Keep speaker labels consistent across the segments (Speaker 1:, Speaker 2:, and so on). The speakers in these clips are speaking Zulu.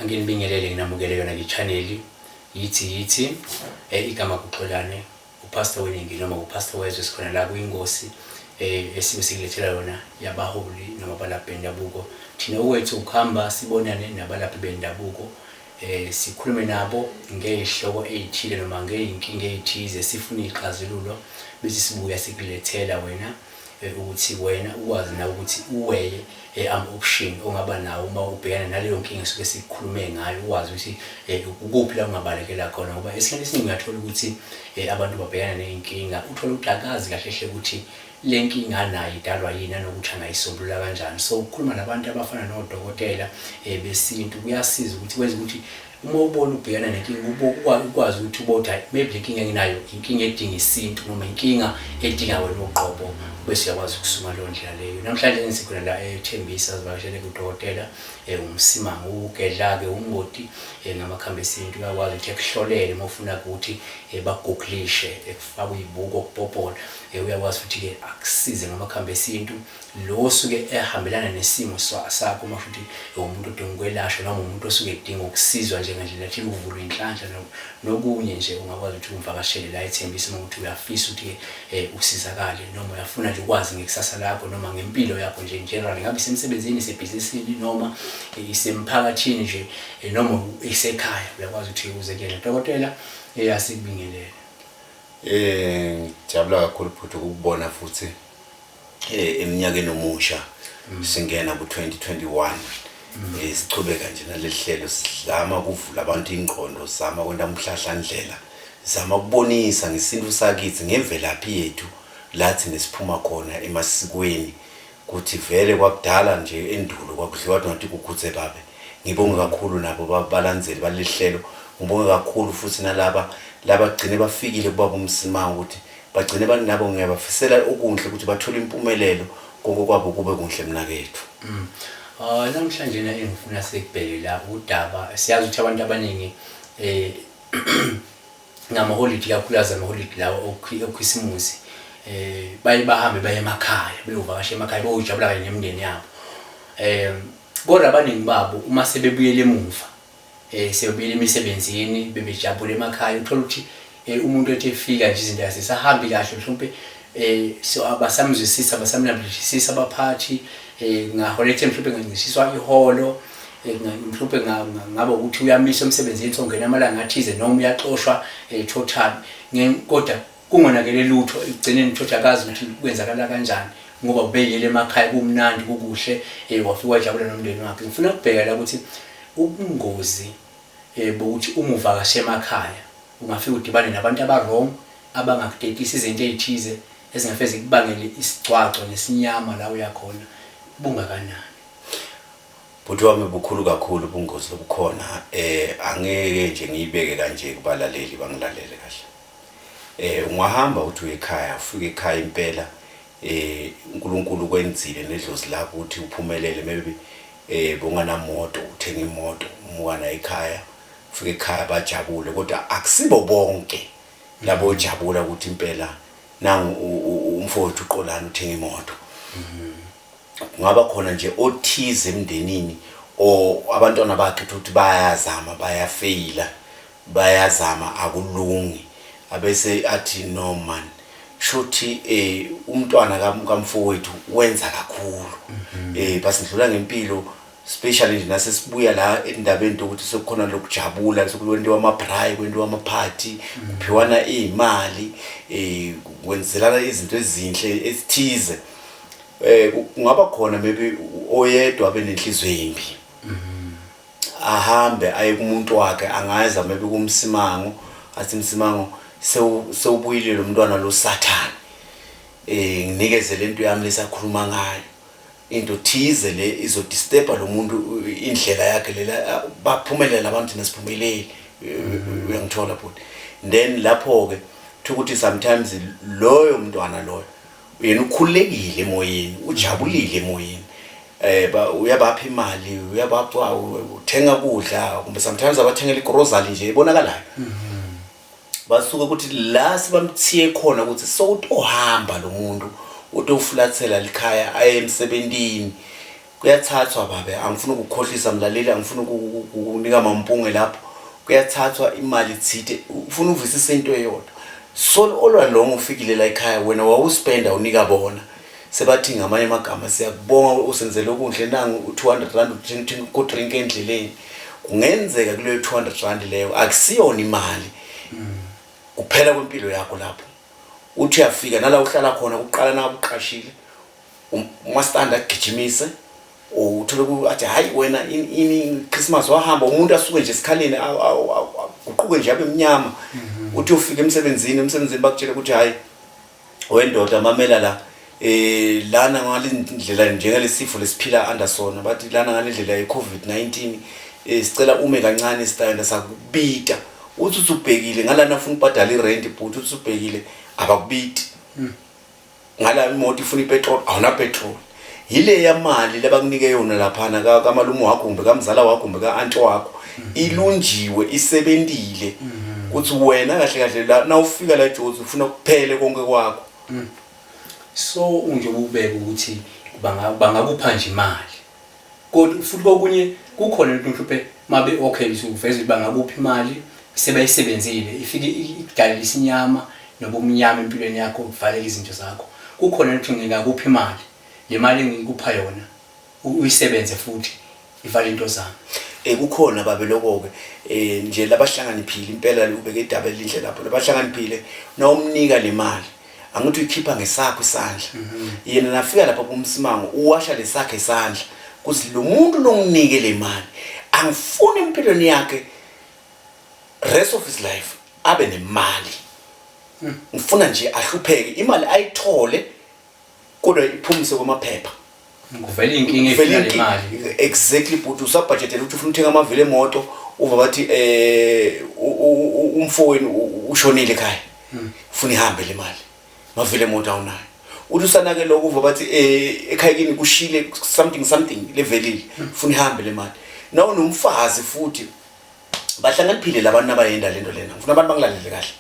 Speaker 1: Anginibingelele nginamukele yona le-channel yithi yithi igama kuXolane uPastor weningi noma uPastor wezwe sikhona la kuyingosi esibe sikulethela yona yabaholi noma abalaphi bendabuko. Thina okwethu ukuhamba sibonane nabalaphi bendabuko sikhulume nabo ngey'hloko ey'thile noma ngey'nkinga ey'thize sifune iy'xazululo bese sibuya sikulethela wena ukuthi wena ukwazi nawe ukuthi uweye ama-option ongaba nawo uma ubhekana naleyo nkinga esuke sikhulume ngayo, ukwazi ukuthi ukuphi la ungabalekela khona. Ngoba esikhathini esiningi uyathola ukuthi abantu babhekana ney'nkinga, uthole ukuthi akazi kahle hle ukuthi le nkinga anayo idalwa yini nanokuthi angayisombulula kanjani. So ukukhuluma nabantu abafana nodokotela besintu kuyasiza ukuthi kwenze ukuthi uma ubona ubhekana nenkinga ukwazi ukuthi ubone ukuthi hhayi, maybe le nkinga enginayo inkinga edinga isintu noma inkinga edinga wena uqobo, bese uyakwazi ukusuma leyo ndlela leyo. Namhlanje sikhona la eThembisa, sivakashele kudokotela uMsimang, ugedla-ke ungoti ngamakhambi esintu. Uyakwazi ukuthi ekuhlolele uma ufuna ukuthi bagugulishe, ekufake uy'buko okupopola. Uyakwazi futhi-ke akusize ngamakhambi esintu lo osuke ehambelana nesimo sakho, uma futhi umuntu odinga ukwelashwa noma umuntu osuke edinga ukusizwa nje ngendlela ethile, ukuvulwa inhlanhla nokunye nje, ungakwazi ukuthi umvakashele la eThembisa uma ukuthi uyafisa ukuthi usizakale noma uyafuna nje ukwazi ngekusasa lakho noma ngempilo yakho nje in general, ngabe isemsebenzini, isebhizinisini noma isemphakathini nje noma isekhaya, uyakwazi ukuthi uze kuyena. Dokotela, asikubingelele.
Speaker 2: Ngijabula kakhulu futhi ukukubona futhi eminyakeni omusha singena ku-2021. Sichubeka nje naleli hlelo, sizama ukuvula abantu ingqondo, sizama kwenta umhlahlandlela, sizama ukubonisa ngesintu sakithi, ngemvelaphi yethu, lathi nesiphuma khona emasikweni, kuthi vele kwakudala nje endulo kwakudliwa ngathi kukhuthe babe. Ngibonge kakhulu nabo balandzeli baleli hlelo, ngibonge kakhulu futhi nalaba labagcine bafikile kubaba uMsimang, ukuthi bagcine banabo. Ngiyabafisela okuhle ukuthi bathole impumelelo, konke kwabo kube kuhle mnakethu.
Speaker 1: Namhlanje na engifuna sikubheke la udaba, siyazi ukuthi abantu abaningi ngamaholidi, kakhulukazi amaholidi lawo okhisimusi, baye bahambe baye emakhaya beyovakasha emakhaya, beyojabula kanye nemindeni yabo. Kodwa abaningi babo uma sebebuyela emuva, sebebuyela emisebenzini, bebejabula emakhaya, uthola ukuthi umuntu ethi efika nje izinto azisahambi kahle, mhlawumbe so abasamzwisisi, abasamnambithisisi abaphathi, kungaholela ekutheni mhlawumbe kungancishiswa iholo, mhlawumbe ngaba ukuthi uyamiswa emsebenzini, songena amalanga athize noma uyaxoshwa total, kodwa kungonakele lutho ekugcineni. Uthole akazi ukuthi kwenzakala kanjani ngoba ubeyele emakhaya kumnandi kukuhle, wafika wajabula nomndeni wakhe. Ngifuna ukubheka la ukuthi ubungozi bokuthi uma uvakashe emakhaya ungafika udibane nabantu aba-wrong abangakutekisi izinto ey'thize ezingafike zikubangele isigcwagcwa nesinyama la uyakhona bungakanani.
Speaker 2: Bhuti wami, bukhulu kakhulu ubungozi obukhona. Angeke nje ngiyibeke kanje kubalaleli, bangilalele kahle. Ungahamba uthi uye ekhaya, ufike ekhaya impela uNkulunkulu kwenzile nedlozi lakho ukuthi uphumelele, maybe bonganamoto, uthenga imoto, umuka nayo ekhaya, ufike ekhaya bajabule, kodwa akusibo bonke labo ojabula ukuthi impela nangu umfowethu uQolani uthenga imoto. Kungaba khona nje othize emndenini or abantwana bakhe ukuthi bayazama, bayafeyila, bayazama, akulungi, abese athi, "No man, shuthi umntwana kamfowethu wenza kakhulu." Basindlula ngempilo, especially nje nasesibuya la endabeni ukuthi sekukhona lokujabula, sekukwentiwa ama-braai, kwentiwa ama-party, kuphiwana iy'mali, kwenzelana izinto ezinhle ezithize. Kungaba khona maybe oyedwa abe nenhliziyo embi, ahambe aye kumuntu wakhe, angaza maybe kuMsimango, athi, "Msimango, sewubuyile lo mntwana lo sathane, nginikeze lento yami lesakhuluma ngayo." Into thize le izodisturba lo muntu indlela yakhe lela baphumelela labantu, thina siphumeleli. Uyangithola bhuti? Then lapho ke ukuthi sometimes loyo mntwana loyo yena ukhululekile emoyeni, ujabulile emoyeni, uyabapha imali, uyabapha, uthenga kudla, kumbe sometimes abathengela igrocery nje ebonakalayo. Basuke ukuthi la sibamthiye khona ukuthi sowutohamba lo muntu, utofulathela likhaya aye emsebentini. Kuyathathwa babe, angifuni ukukhohlisa mlaleli, angifuni ukunika mampunge lapho. Kuyathathwa imali thide, ufuna uvisise into eyodwa. So all along ufikile la ekhaya wena wawuspenda unika bona. Sebathi ngamanye amagama, siyakubonga, usenzele okuhle, nangu u-200 rand uthenga drink endleleni. Kungenzeka kuleyo 200 rand leyo akusiyona imali, kuphela kwempilo yakho lapho. Uthi uyafika nala uhlala khona kuqala na uqashile, umastandi agijimise, uthole athi hayi wena ini Christmas wahamba, umuntu asuke nje esikhaleni aguquke nje abe mnyama. Uthi ufika emsebenzini bakutshela ukuthi hayi wendoda, mamela la, lana ngalendlela njengalesifo lesiphila under sona, bathi lana ngalendlela ye-COVID-19, sicela ume kancane, sitayenda sakubita. Uthi usubhekile ngalana ufuna ukubhadala irent, but uthi usubhekile abakubiti ngala, imoto ifuna ipetrol, awuna petrol. Yile yamali labakunike yona laphana kamalume wakho kumbe kamzala wakho kumbe ka-anti wakho, ilunjiwe, isebentile kuthi wena kahle kahle la nawufika la eJozi ufuna kuphele konke kwakho.
Speaker 1: So nje ubeke ukuthi bangakupha nje imali, kodwa futhi kokunye kukhona into mhlawumbe mabe okay uveza ukuthi bangakupha imali sebayisebenzile, ifike ikudalelisa inyama nobumnyama empilweni yakho, kuvaleka izinto zakho. Kukhona ukuthi ngingakupha imali, le mali engikupha yona uyisebenze futhi ivale into zami.
Speaker 2: Kukhona babe lokho-ke, nje labahlakaniphile impela, ubeke idaba elihle lapho. Labahlakaniphile, nawumnika le mali, angithi uyikhipha ngesakho isandla, yena nafika lapha kumsimango uwasha lesakhe isandla kuthi lo muntu longinike le mali angifuni empilweni yakhe rest of his life abe nemali, ngifuna nje ahlupheke, imali ayithole kodwa iphumise kwamaphepha.
Speaker 1: Kuvela inkinga
Speaker 2: Vele
Speaker 1: efuna le mali.
Speaker 2: Exactly, but usabhajetela ukuthi ufuna ukuthenga amavili emoto, uva bathi umfowenu ushonile ekhaya, ufuna ihambe le mali, mavili emoto awunayo. Uthi usanake lokho, uva bathi ekhaya kini kushile something something levelile, ufuna ihambe le mali. Na unomfazi futhi, bahlakaniphile labantu abayenda lento lena, ngifuna abantu bangilalele kahle.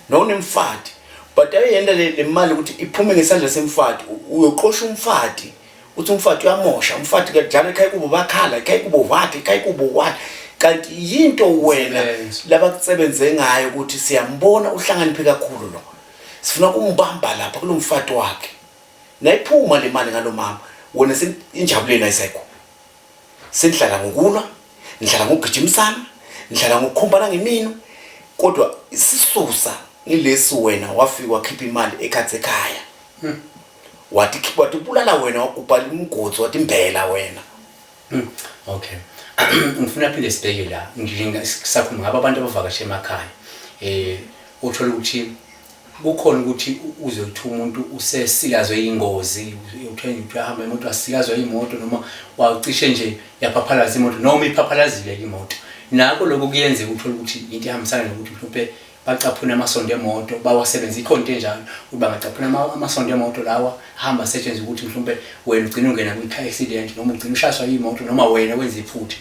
Speaker 2: Nowunemfati but ayenda le mali ukuthi iphume ngesandla semfati, uyoqosha umfati, uthi umfati uyamosha, umfati kanjalo ekhaya kubo bakhala, ekhaya kubo what, ekhaya kubo what, kanti yinto wena
Speaker 1: Sebenza.
Speaker 2: labakusebenze ngayo ukuthi siyambona uhlakaniphe kakhulu lo, sifuna kumbamba lapha kulo mfati wakhe. Nayiphuma le mali ngalo mama, wena injabuleni ayisekho, senihlala ngokulwa, nihlala ngokugijimisana, nihlala ngokukhombana ngemino, kodwa isisusa ngilesi, wena wafika wakhipha imali ekhathi ekhaya, wathi wathi bulala wena, wagubha umgodi, wathi imbela wena.
Speaker 1: Okay. Ngifuna phinde sibheke la. Ngilinga sakhuluma ngabo abantu abavakashe emakhaya. Uthola ukuthi kukhona ukuthi uze uthi umuntu usesikazwe ingozi, uthe nje uyahamba imoto asikazwe imoto noma wacishe nje yaphaphalaza imoto noma iphaphalazile imoto. Nakho lokho kuyenzeka, uthola ukuthi into ihambisana nokuthi mhlawumbe bacaphuna amasondo emoto bawasebenzisa, ikhona into enjalo ukuthi bangacaphuna amasondo emoto lawa hamba asetshenziswe ukuthi mhlawumbe wena ugcine ungena kwi-car accident noma ugcine ushayiswa imoto noma wena wenza iphutha.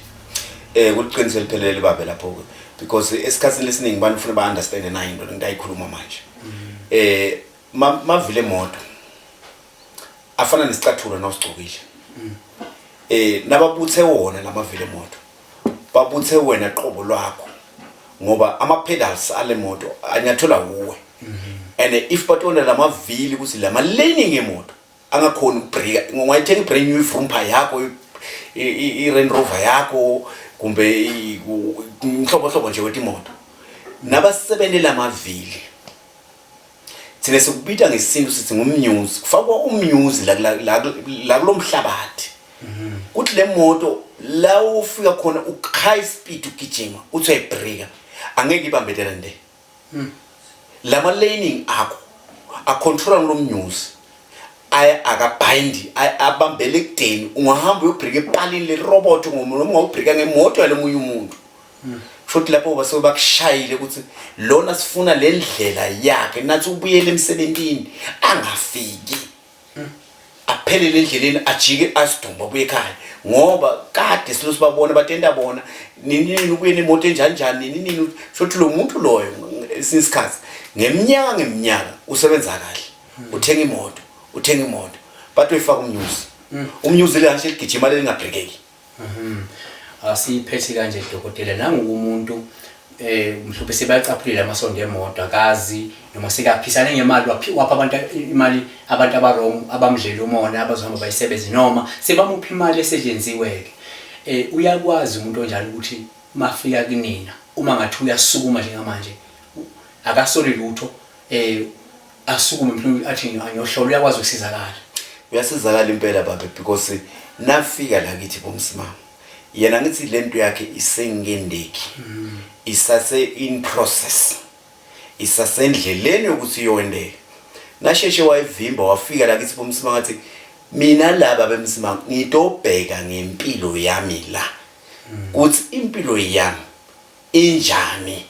Speaker 2: Kuliqiniso eliphelele babe lapho ke, because esikhathini esiningi abantu ufuna ba understand nayo into lento ayikhuluma manje. Mavile emoto afana nesicathulo nawusigcokile. Nababuthe wona lamavile emoto, babuthe wena qobo lwakho, ngoba ama pedals ale moto anyathelwa uwe. And if batona lamavili ukuthi lama leaning emoto angakhoni ukubrika, ungayithenga i-brand new Vroom yakho, i-Range Rover yakho, kumbe inhlobohlobo nje wetimoto, nabasebentela amavili thina sikubita ngesintu sithi ngumnyuzi, kufakwa umnyuzi la kulo mhlabathi kuthi le moto la ufika khona u-high speed ugijima, uthi uyayibrika, angeke ibambelele nde lama laning akho acontrola ngulo mnyuzi, aya akabhayindi, abambele ekudeni. Ungahamba uyobrika epalini lerobot noma ungawubrika ngemoto yalomunye umuntu, futhi lapho basuke bakushayile ukuthi lona sifuna le ndlela yakhe, nathi ubuyele emsebentini, angafiki aphelele endleleni, ajike asidumba abuye ekhaya, ngoba kade silo sibabona batenda bona nini nini, ubuye nemoto enjani njani, nini nini. Shothi lo muntu loyo esinye isikhathi ngeminyaka ngeminyaka usebenza kahle, uthenga imoto, uthenga imoto, but uyifaka umnyuzi. Umnyuzi lihashe ligijima lelingabhekeki.
Speaker 1: Asiphethe kanje dokotela, nangukumuntu mhlawumbe sebacaphulile amasondo emoto, akazi noma sekaphisane ngemali, wapha abantu imali, abantu aba-wrong abamdlela umona, abazohamba bayisebenze, noma sebamupha imali esetshenziwe-ke. Uyakwazi umuntu onjalo ukuthi mafika kunina, uma ngathi uyasukuma njengamanje, akasoli lutho, asukume mhlawumbe athi ngiyohlola, uyakwazi ukusizakala?
Speaker 2: Uyasizakala impela babe, because nafika la kithi bomsimamo, yena ngithi lento yakhe isengendeki, isase in process, isasendleleni yokuthi iyondeka. Nasheshe wayivimba, wafika la kithi bomsimamo, ngathi mina laba bemsimamo ngitobheka ngempilo yami la kuthi impilo yami injani.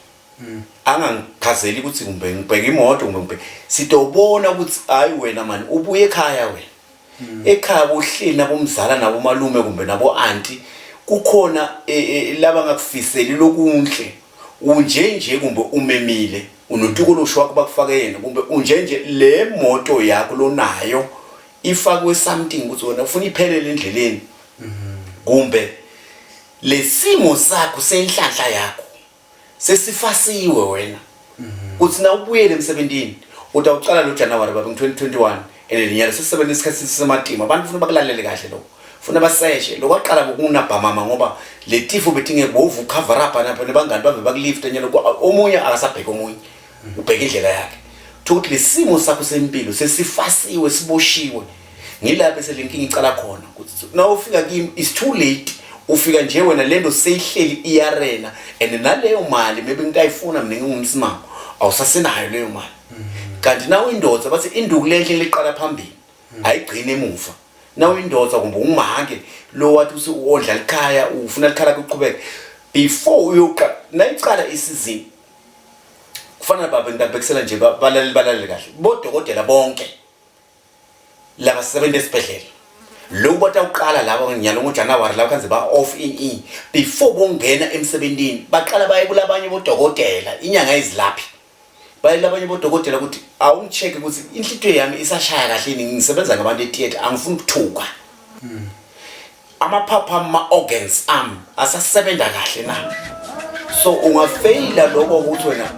Speaker 2: Angangichazeli ukuthi kumbe ngibheke imoto, kumbe ngibheke, sitobona ukuthi hayi wena mani ubuye ekhaya, wena ekhaya kuhleli nabomzala nabomalume kumbe nabo anti, kukhona laba ngakufiseli lokunhle, unje nje kumbe umemile unotukoloshi wakho bakufake yena, kumbe unje nje le moto yakho lonayo ifakwe something ukuthi wena ufuna iphelele endleleni, kumbe lesimo sakho senhlanhla yakho sesifasiwe wena uthi na ubuyele emsebentini utawucala lo January babe ngu-2021 and lenyalo sesisebenza isikhathi sisematima. Abantu funa bakulalele kahle lokho, funa baseshe lokwaqala bokunabhamama ngoba le tifo bethi bovu cover up napha nebangani bave bakulifta nyalo, omunye akasabheka, omunye ubheka indlela yakhe. Thokuthi lesimo sakho sempilo sesifasiwe, siboshiwe, ngilapho selenkinga icala khona ukuthi na ufika kimi is too late. Ufika nje wena lento seyihleli iyarena, and naleyo mali maybe ngitayifuna mina ngingumsimamo, awusasenayo leyo mali. Kanti nawe indoda, bathi induku lenhle liqala phambili, ayigcine emuva. Nawe indoda kumbe ungumake lo wathi usuwondla likhaya, ufuna likhaya lakho uqhubeke before uyoqala nayicala isizini. Kufana baba, ngidabhekisela nje balaleli, balalele kahle, bodokotela bonke labasebenza esibhedlela lokhu batawuqala laba nyalo ngoJanuary la khanze ba off in e before bongena emsebentini, baqala baye kulabanye bodokotela, inyanga izilaphi, baye labanye bodokotela ukuthi awungicheck ukuthi inhlitiyo yami isashaya kahle yini, ngisebenza ngabantu e-theatre, angifuni ukuthuka, amaphaphu ama organs ami asasebenza kahle na. So ungafeyila lokho ukuthi wena